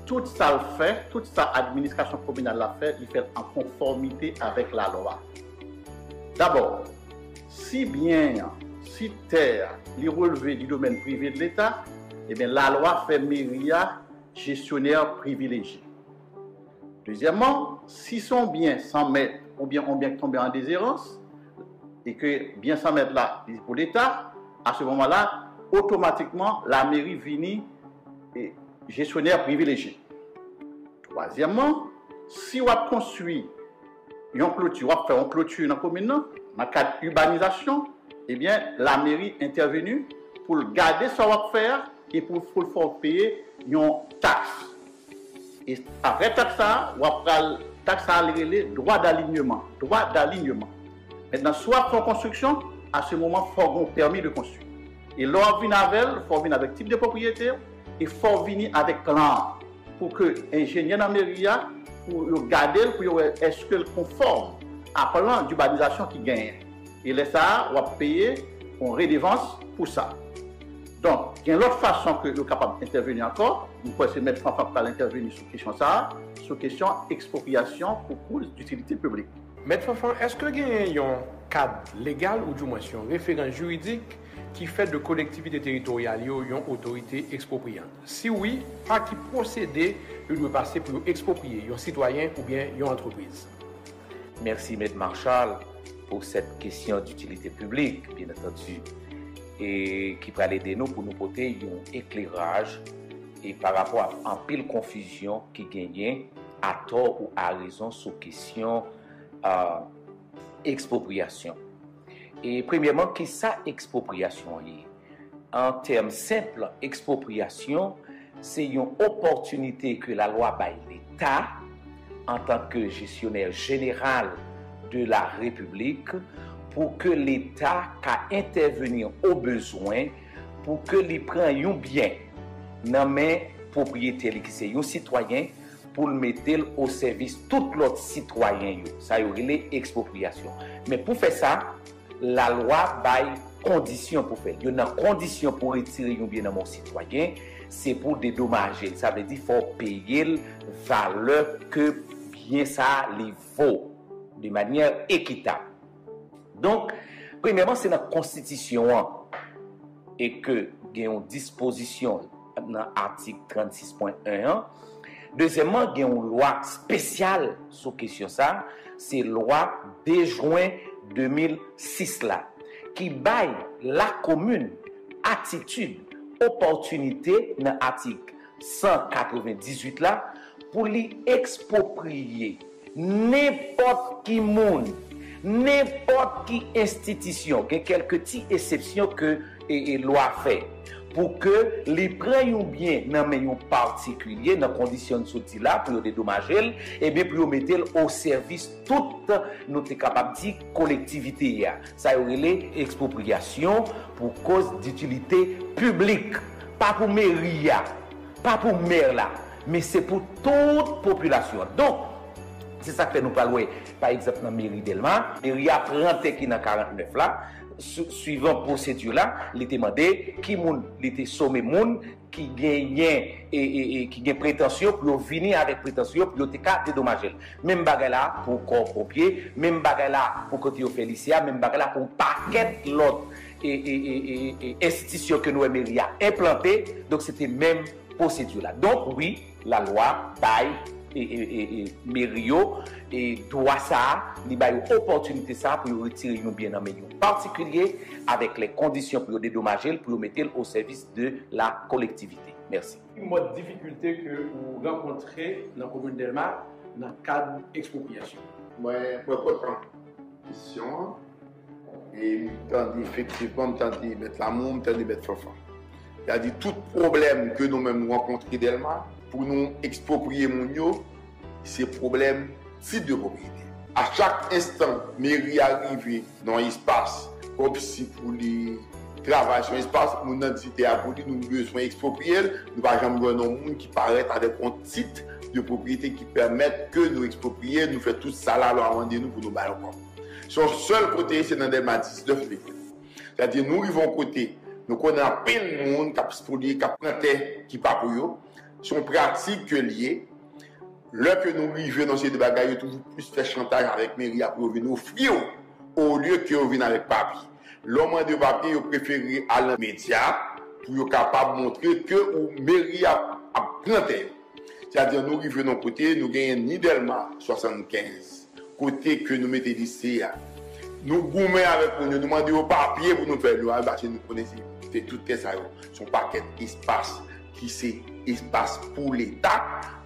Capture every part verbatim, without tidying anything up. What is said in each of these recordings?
Tout sa l fè, tout sa administrasyon kominal la fè, li fè l an konfòmite avèk lalwa. Dabò, si byen an, si tè a, li relve di domèn prive de Leta, ebyen, lalwa fè meri a jesyonè privilejye. Dezyèmman, si se yon byen san mèt oubyen yon byen ki tonbe an dezerans, e ke byen san mèt la, li pou Leta, a se moman la, otomatikman, lameri vini e, jesyonè privilejye. Twazyèmman, si w ap konstwi yon kloti, w ap fè yon kloti nan komin nan, nan kad ibanizasyon, ebyen, lameri entèveni pou l gade sa w ap fè a e pou, pou l fè w peye yon taks. E apre taks sa a, w ap pral, taks sa a, li rele dwa dalinyeman. Dwa dalinyeman. Mentnan, si w ap fè yon konstriksyon, a se moman, fò w gen yon pèmi de konstwi. E lè w ap vin avè l, fò w vin avèk tit de pwopriyete, e fò w vini avèk plan an. Pou ke enjenyè nan meri a, pou yo gade l, pou yo wè èske l konfòm a plan dibanizasyon ki genyen. E lè sa a, w ap peye yon redevans pou sa. Donk, gen lòt fason ke yo kapab entèveni ankò. M kwè se Mèt Fanfan k pral entèveni sou kesyon sa a, sou kesyon ekspropriyasyon pou koz ditilite piblik. Mèt Fanfan, èske genyen yon kad legal oudimwens yon referans jiridik ki fè de kolektivite teritoryal yo yon otorite ekspropriyan? Si wi, pa ki pwosede yo dwe pase pou yo ekspropriye yon sitwayen oubyen yon antrepriz? Mèsi, Mèt Marchal, pou sèt kesyon ditilite piblik, byen antandi, e ki pral ede nou pou nou pote yon ekleraj e pa rapò ak anpil konfizyon ki genyen atò ou arezon sou kesyon, a, ekspropriyasyon. E premyèman, kisa ekspropriyasyon an ye? An tèm senp, ekspropriyasyon se yon opòtinite ke lalwa bay Leta, antanke jesyonè jeneral de la Repiblik, pou ke Leta ka entèveni o bezwen, pou ke li pran yon byen nan men pwopriyetè li ki se yon sitwayen, pou l mete l o sèvis tout lòt sitwayen yo. Sa yo rele ekspropriyasyon. Men pou fè sa, lalwa bay kondisyon pou fè l. Youn nan kondisyon pou retire yon byen nan men yon sitwayen, se pou dedomaje l. Sa vle di fò w peye l valè ke byen sa a li vo, de manyè ekitab. Donk, premyèman, se nan konstitisyon an e ke gen yon dispozisyon nan atik trannsis pwen en an. Dezyèmman, gen yon lwa espesyal sou kesyon sa, se lwa de jen de mil sis la, ki bay lakomin atitid, opòtinite nan atik san katrevendizuit la pou li ekspropriye nenpòt ki moun, nenpòt ki enstitisyon, gen kèlke ti eksepsyon ke, e, e, lwa fè, pou ke li pran yon byen nan men yon patikilye, nan kondisyon n sot di la, pou yo dedomaje l, ebyen, pou yo mete l o sèvis tout nou te kapab di kolektivite a. Sa yo rele ekspropriyasyon pou koz ditilite piblik. Pa pou meri a, pa pou mè la, men se pou tout popilasyon an. Donk, se sa k fè nou pral wè, pa egzanp, nan meri Dèlma, meri a pran tè ki nan karant nèf la, sou, swivan pwosedi la, li te mande ki moun, li te some moun ki genyen, e, e, e, ki gen pretansyon pou yo vini avèk pretansyon yo pou yo te ka dedomaje l. Menm bagay la pou kò ponpye, menm bagay la pou kote yo fè lise a, menm bagay la pou yon pakèt lòt, e, e, e, e, e, enstitisyon ke nou wè meri a enplante. Donk, se te menm pwosedi la. Donk, wi, lalwa bay, e, e, e, e, meri yo, e, dwa sa a, li ba yo opòtinite sa a pou yo retire yon byen nan men yon patikilye, avèk lè kondisyon pou yo dedomaje l, pou yo mete l o sèvis de la kolektivite. Mèsi. Ki mòd difikilte ke ou rankontre nan komin Dèlma nan kad ekspropriyasyon? Mwen, mwen kontan kesyon an. E m tande, efektivman, m tande Mèt Lamour, m tande Mèt Fanfan. Sa di tout pwoblèm ke nou menm nou rankontre Dèlma, pou nou ekspropriye moun yo, se pwoblèm tit de pwopriyete. A chak enstan, meri a rive nan yon espas, kòmsi pou li travay sou yon espas, moun nan di tè a pou li, nou bezwen ekspropriye l, nou pa janm jwenn yon moun ki parèt avèk yon tit de pwopriyete ki pèmèt ke nou ekspropriye, nou fè tout sa lalwa mande nou pou nou bay ankò. Se yon sèl kote, se nan Dèlma diznèf li ye. Sètadi nou rive yon kote, nou konnen anpil moun k ap spoliye, k ap pran tè ki pa pou yo. Se yon pratik ke l ye. Lè ke nou rive nan seri de bagay, yo toujou plis fè chantaj avèk meri a pou yo vin ofri w, olye ke yo vin avèk papye. Lè w mande yo papye, yo prefere al nan medya pou yo kapab montre ke ou meri a ap pran tè yo. Sètadi, nou rive nan kote, nou genyen ni Dèlma swasannkenz, kote ke nou mete lise a. Nou goumen avèk moun yo, nou mande yo papye pou nou fè lwa, paske nou konnen se, se tout tè sa yo. Se yon pakèt espas ki se espas pou Leta,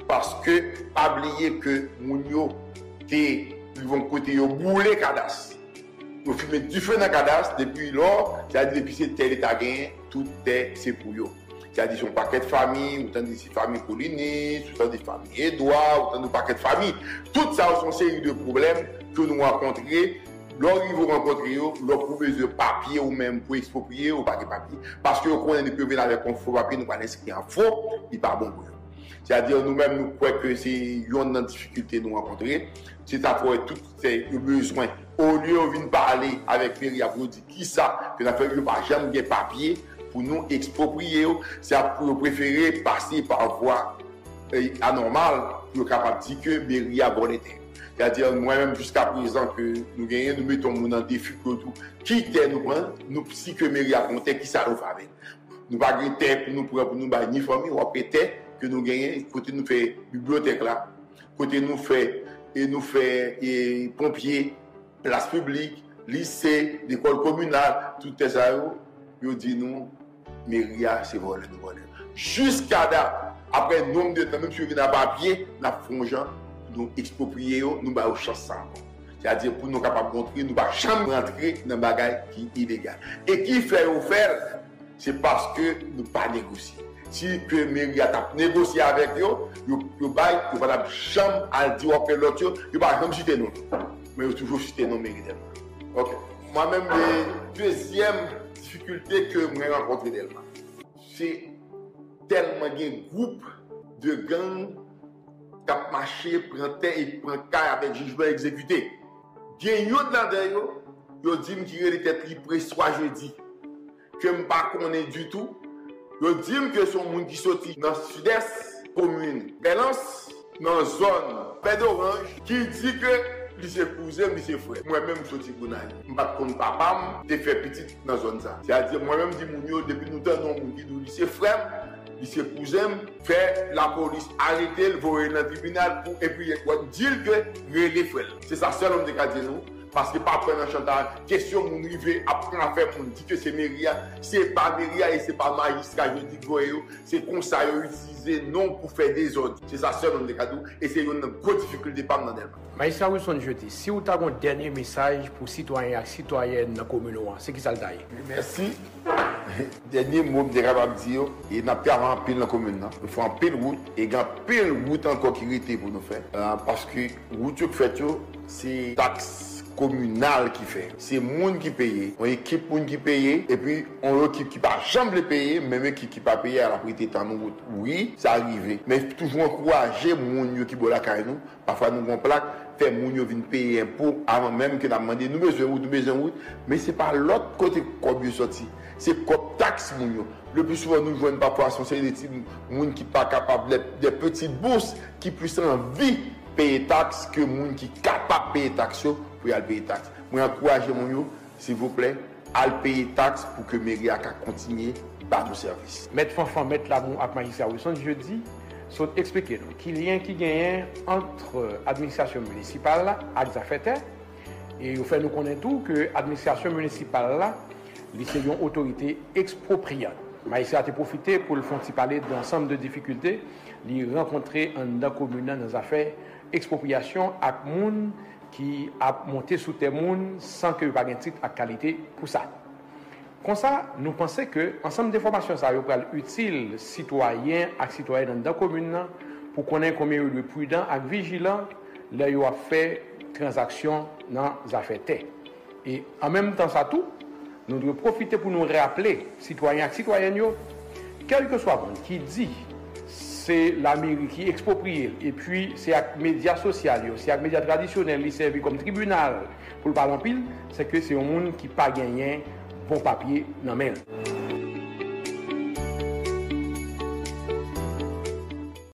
paske pa bliye ke moun yo te rive yon kote yo boule kadas. Yo fimen dife nan kadas, depi lò, sètadi depi se tè Leta genyen, tout tè se pou yo. Sètadi se yon pakèt fanmi, ou tande se fanmi Kolinis, ou tande fanmi Edwa, ou tande yon pakèt fanmi. Tout sa yo se yon seri de pwoblèm ke nou rankontre. Lè w rive w rankontre yo, lè w pou bezwen papye ou menm pou ekspropriye, ou pa gen papye. Paske yo konnen depi yo vin avèk yon fo papye, nou pral enskri an fo, li pa bon pou yo. Sètadi nou menm nou kwè ke se yonn nan difikilte nou rankontre. Se sa fè w wè tout se yo bezwen. Olye yo vin pale avèk meri a pou yo di kisa ke n ap fè, yo pa janm gen papye pou nou ekspropriye yo. Se ap pou yo prefere pase pa vwa, eh, anòmal pou yo kapab di ke meri a vòlè tè. Sètadi mwen menm jiska prezan ke nou genyen, nou mete yon moun an defi pou yo di w ki tè nou pran, nou si ke meri a pran tè, kisa nou fè avè l. Nou pa gen tè pou nou pran pou nou bay ni fanmi, w ap gen tè ke nou genyen kote nou fè bibliyotèk la, kote nou fè, e nou fè, e ponpye, plas piblik, lise, lekòl kominal, tout tè sa yo, yo di nou, meri a se vòlè nou vòlè. Jiska dat, apre nonb de tan, menm si yo vin a papye, n ap fè yon jan, nou ekspropriye yo, nou ba yo chans sa ankò. Sètadi pou nou kapab montre nou pa janm rantre nan bagay ki ilegal. E ki fè yo fè l, se paske nou pa negosye. Si ke meri a t ap negosye avèk yo, yo, yo bay, yo pa t ap janm al di w ap fè lòt yo, yo pa janm site non. Men yo toujou site non meri Dèlma. Ok. Mwen menm, e, dezyèm difikilte ke mwen rankontre Dèlma, se tèlman gen gwoup de gang k ap mache, pran tè e pran kay avèk jijman egzekite. Gen youn ladan yo, yo di m ki rele tèt li Preswa Jedi, ke m pa konnen ditou. Yo di m ke se yon moun ki soti nan sidès komin Bèlans, nan zòn Pèdoranj, ki di ke li se kouzen m, li se frè m. Mwen menm, m soti Gonayiv. M pa t konn papa m te fè pitit nan zòn sa. Sètadi, mwen menm, m di moun yo, depi nou tande yon moun ki di w li se frè m, li se kouzen m, fè lapolis arete l, voye l nan tribinal, pou, epi w ap di l ke rele frè l. Se sa sèlman m te ka di nou, paske pa kwè nan chantaj. Kesyon moun rive ap pran afè moun, di ke se meri a, se pa meri a e se pa majistra Jodi k voye yo, se konsa yo itilize non pou fè dezòd. Se sa sèlman m te ka di w, e se youn nan gwo difikilte pa m nan Dèlma. Majistra Wilson Jeudi, si w ta gen yon dènye mesaj pou sitwayen ak sitwayèn nan komin ou an, se kisa l ta ye? Mèsi. Dènye mo m te kapab di yo, e n ap travay anpil nan komin nan. Nou fè anpil wout, e gen anpil wout ankò ki rete pou nou fè. Ah, paske wout yo k fèt yo, se taks kominal ki fè. Se moun ki peye, yon ekip moun ki peye, epi yon ekip ki pa janm vle peye, menm ekip ki pa peye a, l ap rete tann wout. Wi, sa rive. Men toujou ankouraje moun yo ki bò lakay nou. Pafwa nou gen yon plak, fè moun yo vin peye enpo avan menm ke n ap mande, nou bezwen wout, nou bezwen wout. Men se pa lòt kote kòb yo sòti. Se kòb taks moun yo. Le pli souvan nou jwenn pafwa se yon seri de ti moun ki pa kapab, de, de petites bourses, ki plis anvi peye taks ke moun ki kapab peye taks yo pou y al peye taks. Mwen ankouraje moun yo, silvouplè, al peye taks pou ke meri a ka kontinye ba nou sèvis. Mèt Fanfan, Mèt Lamou ak Majistra Wilson Jeudi sot eksplike nou ki lyen ki genyen ant administrasyon minisipal la ak zafè tè. E yo fè nou konnen tou ke administrasyon minisipal la, li se yon otorite ekspropriyant. Majistra te pwofite pou l fè yon ti pale de ansanm de difikilte li rankontre anndan komin nan nan zafè ekspropriyasyon ak moun ki ap monte sou tè moun san ke yo pa gen tit ak kalite pou sa. Konsa, nou panse ke ansanm de enfòmasyon sa yo pral itil sitwayen ak sitwayèn anndan komin nan pou konnen konbyen yo dwe pridan ak vijilan lè yo ap fè tranzaksyon nan zafè tè. E an menm tan sa tou, nou dwe pwofite pou nou raple sitwayen ak sitwayèn yo, kèlkeswa moun ki di se lameri ki ekspropriye l, epi se ak medya sosyal yo, se ak medya tradisyonèl li sèvi kòm tribinal pou l pale anpil, se ke se yon moun ki pa genyen bon papye nan men l.